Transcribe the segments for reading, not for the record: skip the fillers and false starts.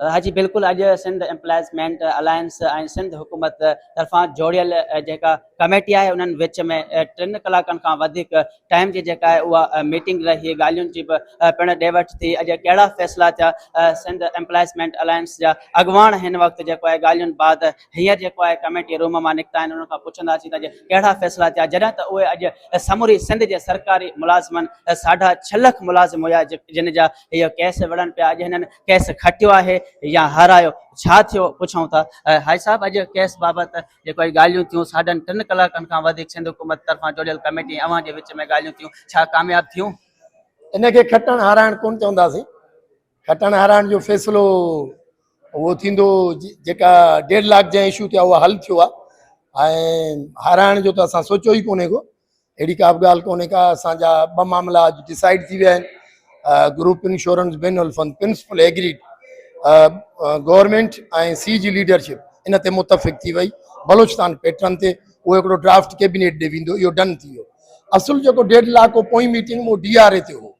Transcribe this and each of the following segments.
ها جي بلڪل اڄ سنڌ ايمپلائزمينٽ الائنس ۽ سنڌ حڪومت طرفان جوڙيل جيڪا ڪميٽي آهي انهن وچ ۾ ٽن ڪلاڪن کان وڌيڪ ٽائيم جي جيڪا آهي اها ميٽنگ رهي ڳالهين جي به پڻ ڏي وٺ ٿي اڄ ڪهڙا فيصلا ٿيا سنڌ ايمپلائزمينٽ الائنس جا اڳواڻ هن وقت جيڪو آهي ڳالهين بعد هينئر جيڪو آهي ڪميٽي روم مان نڪتا آهن انهن کان پڇنداسين ته اڄ ڪهڙا فيصلا ٿيا جڏهن ته اهي اڄ سموري سنڌ جي سرڪاري ملازمن ساڍا ڇهه لک ملازم هيا جن جا اهي ڪيس وڙهن پيا اڄ هنن ڪيس کٽيو آهي يا هارايو ڇا ٿيو پڇون ٿا حاجي صاحب اڄ ڪيس بابت جيڪو اڄ ڳالهيون ٿيون ساڍن ٽن ڪلاڪن کان وڌيڪ سنڌ حڪومت طرفان جوڙيل ڪميٽي ۽ اوهان جي وچ ۾ ڳالهيون ٿيون ڇا ڪامياب ٿيون؟ ان کي کٽڻ هارائڻ ڪونه چونداسين کٽڻ هارائڻ جو فيصلو اهو ٿيندو جيڪا ڊيڍ لاک جنهن اشو تي اهو حل ٿيو آهي ۽ هارائڻ جو ته اسان سوچيو ئي ڪونهي ڪو اهڙي ڪا به ڳالهه ڪونهي ڪا اسان جا ٻه معاملا اڄ ڊسائيڊ ٿي ويا آهن گروپ انشورنس بين الفند پرنسپل ايگريڊ گورنمينٽ ۽ سي جي ليڊرشپ ان تي متفق ٿي وئي بلوچستان پيٽرن تي اهو هڪڙو ڊرافٽ ڪيبينيٽ ڏي ويندو اهو ڊن ٿي ويو اصل جيڪو ڊيڍ لاک هو پوئين ميٽنگ اهو ڊي آر اي تي هو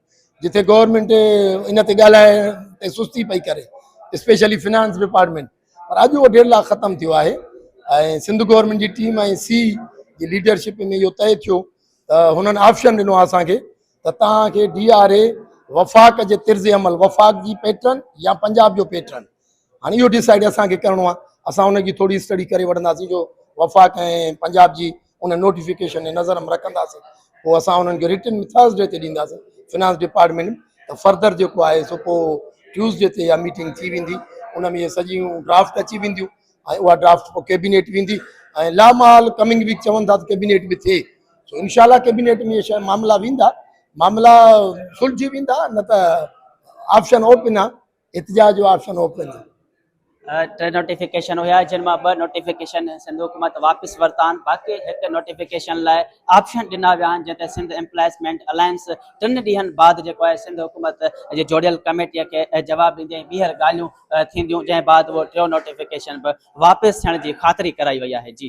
جتي گورنمينٽ ان تي ڳالهائڻ تي سستي پئي ڪري اسپيشلي فنانس ڊپارٽمينٽ پر اڄ اهو ڊيڍ لاک ختم ٿيو آهي ۽ سنڌ گورنمينٽ جي ٽيم ۽ سي جي ليڊرشپ ۾ اهو طئي ٿيو ته هنن آپشن ڏنو آهي اسان کي ته توهان کي ڊي آر اي وفاق جي طرز عمل وفاق جي پيٽرن يا پنجاب جو پيٽرن هاڻي اهو ڊسائيڊ اسان کي ڪرڻو آهي اسان ان جي ٿوري اسٽڊي ڪري وٺنداسين جو وفاق ۽ پنجاب جي ان نوٽيفڪيشن نظر ۾ رکنداسين پوء اسان انهن کي رٽن ۾ ٿرسڊي تي ڏينداسين فنانس ڊپارٽمينٽ ته فردر جيڪو آهي سو پوء ٽيوزڊي تي اها ميٽنگ ٿي ويندي ان ۾ اهي سڄيون ڊرافٽ اچي وينديون ۽ اها ڊرافٽ پوء ڪيبينيٽ ويندي ۽ لا محال ڪمنگ ويڪ چون ٿا ته ڪيبينيٽ به ٿئي سو انشاء الله ڪيبينيٽ ۾ اهي معاملا ويندا معاملا سلجهي ويندا نه ته آپشن اوپن آهي احتجاج جو آپشن اوپن آهي. ٽي نوٽيفڪيشن هيا جن مان ٻه نوٽيفڪيشن سنڌ حڪومت واپس ورتا آهن باقي هڪ نوٽيفڪيشن لاء آپشن ڏنا ويا آهن جنهن تي سنڌ ايمپلائزمينٽ الائنس ٽن ڏينهن بعد جيڪو آهي سنڌ حڪومت جي جوڙيل ڪميٽي کي جواب ڏيندي ۽ ٻيهر ڳالهيون ٿينديون جنهن بعد اهو ٽيون نوٽيفڪيشن به واپس ٿيڻ جي خاطري ڪرائي وئي آهي جي.